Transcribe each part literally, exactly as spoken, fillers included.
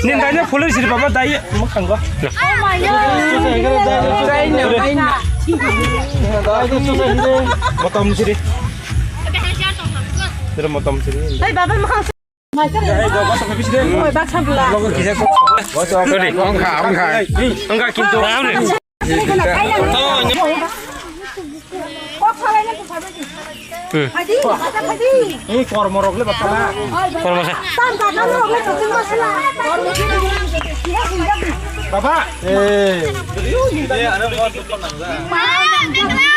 Nin daino phulwi siri baba dai mwkhango. Motom siri. Siri motom siri. Hey, baba mwkhang. Hey, baba mwkhang siri. Oi, bak sabla. Ongkha, ongkha. Ongkha kintu. Kok salai na tu sabai. Hmm. Phadi, phadi. Ei kormo rok le batala. Kormo sa. Tam ka tam rok le tu masala. Baba. Eh. Ma, mekla.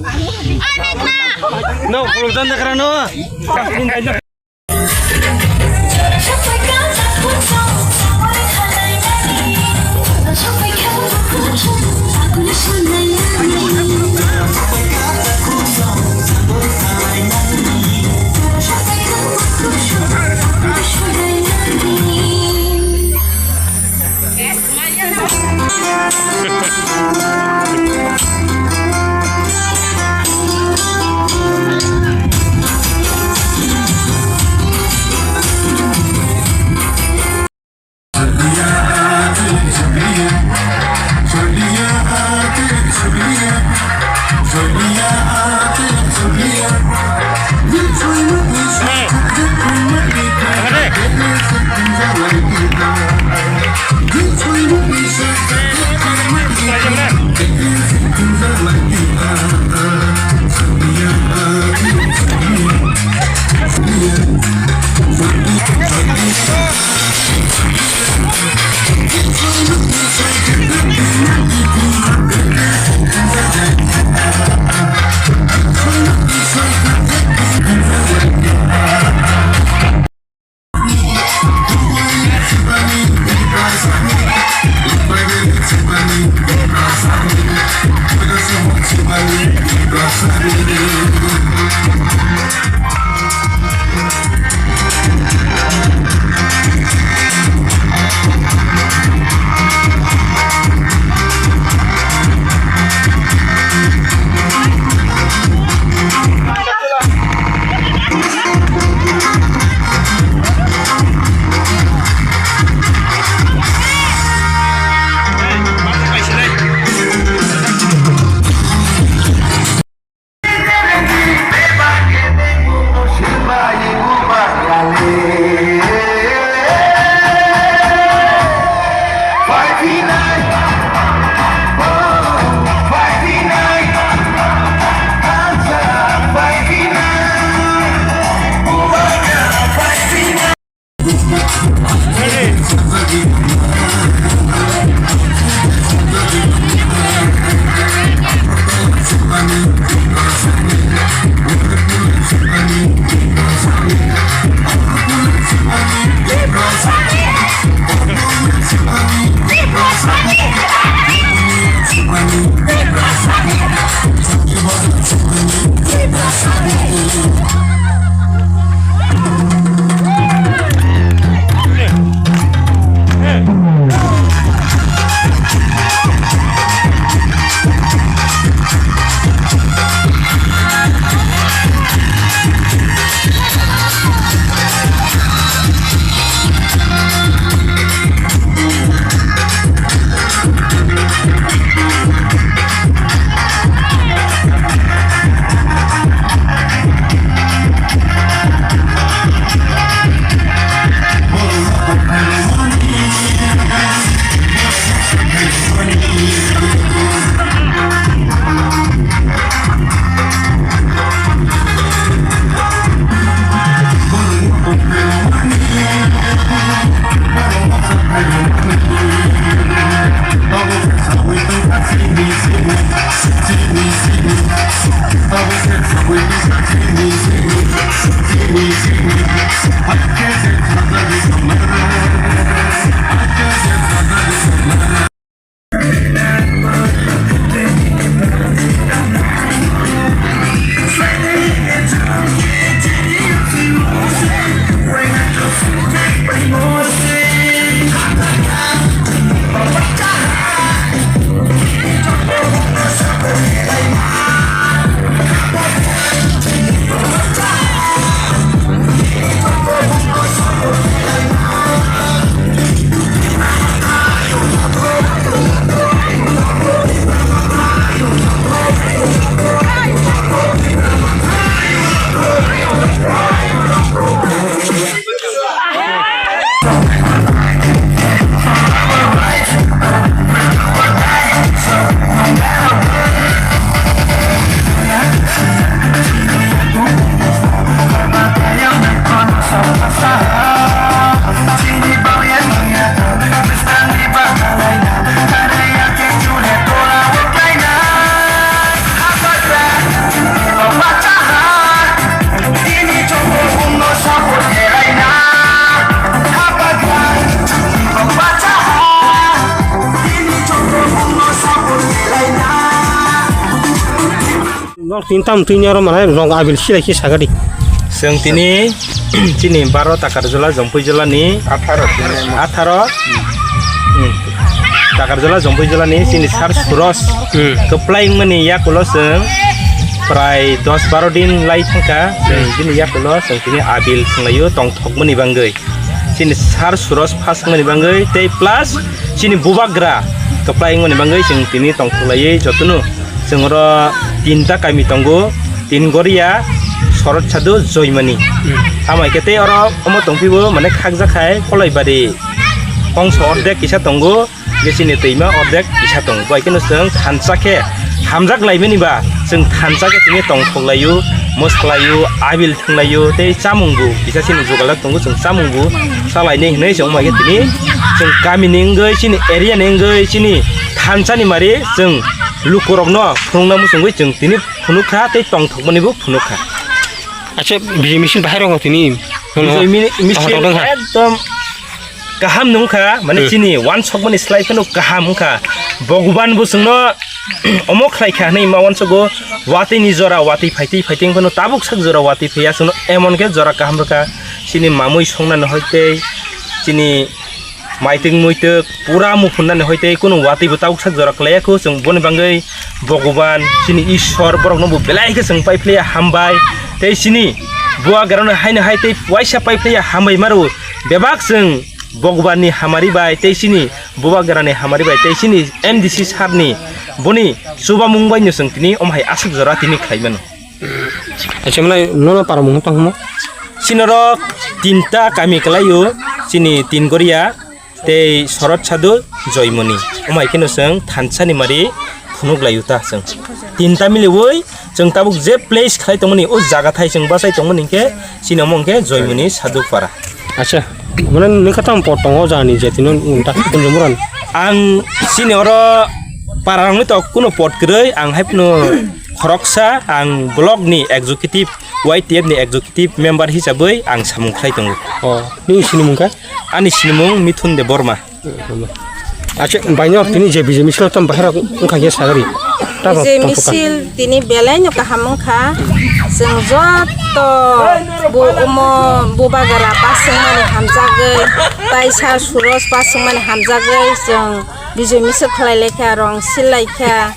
Ai, mekla. No, pulutan da karano. Nok tin tam twi ni oro manai rong abil silai khe sagadi. Chwng tini chini baro Takarjala Jompuijala ni atharo. Atharo. Hmm. Takarjala Jompuijala ni chini sar Suros. Hmm. Kwplai wngmani yakulo chwng prai dos baro din lai thangkha. Chwng bini yakulo chwng tini abil thwnglaio tongthokmani bangwi. Chini sar Suros phas wngmani bangwi tei plus chini bubagra kwplai wngmani bangwi chwng tini tongthoklaiwi jotono. Chwng oro tinta kami tongo, Tin Goria, Sorot Sadhu, Joimani. Hmm. Amai khe tei oro omo tongphibo, mane, khakjak hai Kolaibari, ongso ordek kisa tongo, je chini twima ordek kisa tongo. Bai kheno chwng thansa khe hamjak laimani ba, chwng thansa khe tini tongthok laio, mwsalaio, abil thwnglaio, tei chamung bo kisa chini jugalak tongo, chwng chamung bo chalainai hinwi chwng mai khe tini chwng kami ni wngwi, chini area ni wngwi, chini thansa ni mari chwng lukurokno phunukna muchungwi chwng tini phunukha tei tongthokmani bo phunukha. Acha, B J machine bahai rokno tini Bijoi mi-, machine tongthok wngkha. Ekdom kaham nungkha, mane Hmm. chini wansokmani slai phano kaham wngkha. Bhagwan bo chwngno omo khlai kha hinwi ma wansogo, watwi ni jora, watwi phaitwi phaitwi phano tabuk sak jora watwi phaiya chwngno emon khe jora kaham rwkha. Chini mamui songnani hoi tei chini Maitik muitik pura muphunani hoi tei kunu watwi bo tabuk sak jora klaiya kho chwng boni bangwi Bhagwan chini Ishwar borokno bo belai khe chwng paiphlaiya hambai tei chini bubagrano haino hai tei waisa paiphlaiya hambai maro bebak chwng Bhagwan ni hamari bai tei chini bubagrani hamari bai tei chini M D C sir ni boni chubamung bai no chwng tini omo hai aswk jora tini khlai mano. Acha, mwnai nono para mung tong mo? Chini oro tinta kami kwlaio, chini Tin Goria tei Sorot Sadhu Joimoni. Omo hai kheno chwng thansa ni mari phunuk laio ta chwng. Tinta miliwi chwng tabuk je place khlai tongmani, o jaga thai chwng bachai tongmani hinkhe chini omo hinkhe Joimoni Sadhu Para. Acha, mwnai nokha tamo pot tongo jani je tino unta kunjumuran. Ang chini oro para rokni to kuno pot kwrwi, ang hai phano khoroksa ang block ni executive, Y T F ni executive member hisabwi ang samung khlai tongo. O, nini sinimung kha? Ani sinimung Mithun Debbarma. Acha, baino tini je B J misil tam bahai rok wngkha khe sagari. Tamo Bijay tongthokha. Misil tini belai no kaham wngkha. Chwng joto bo omo bubagra pasingmani hamjagwi, taisa Suros pasingmani hamjagwi chwng Bijay misil khlai laikha, rong sil laikha.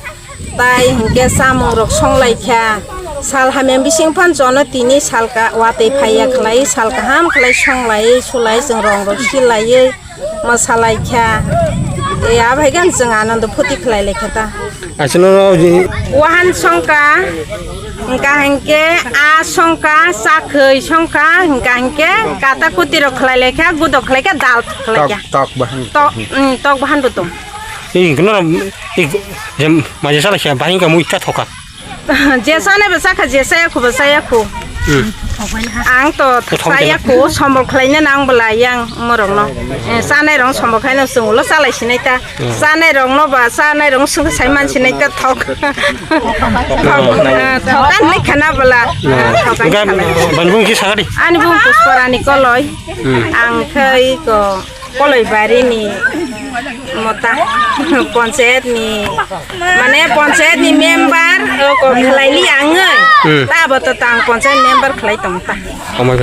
Tai hinkhe chamung rok song laikha. Sal hamya bising phan jono tini sal ka watwi phaiya khlai, sal kaham khlai song lai, sulai chwng rong rok sil lai, mwsa laikha. E, abai gan chwng anando phuti khlai laikha ta. Aswkno wahan songkha, hwnkha hinkhe a songkha, chakhwi songkha, hwnkha hinkhe kata kuti rok khlai laikha, gudok khlai kha, dal khlai kha. Tok, tok bahan. Tok, mm, tok bahan bo tong. Ei, kno, ei, jem, maje sala khe, bahing ka mui ta thoka. Je sane ba sakha, je saya khu ba saya khu. Hmm. Ang to Thok saya khu, sombol khlaina nang bwla yang morok no. Eh, sanai rong sombol khlaina sung ulo salai sinai ta. Hmm. Sanai rong no ba, sanai rong sung sai man sinai ta thok. Thok, eh, thok an ni khana bwla. Hmm. Thok an Ga, khana. Ban bung ki sagadi? Ani bung Puspara ni Koloi. Hmm. Ang khai ko Koloi bari ni mota, panchayat ni, mane panchayat ni member, o, ko khlai li ang oi. Hmm. Ta bo to tang panchayat member khlai tong ta. Amai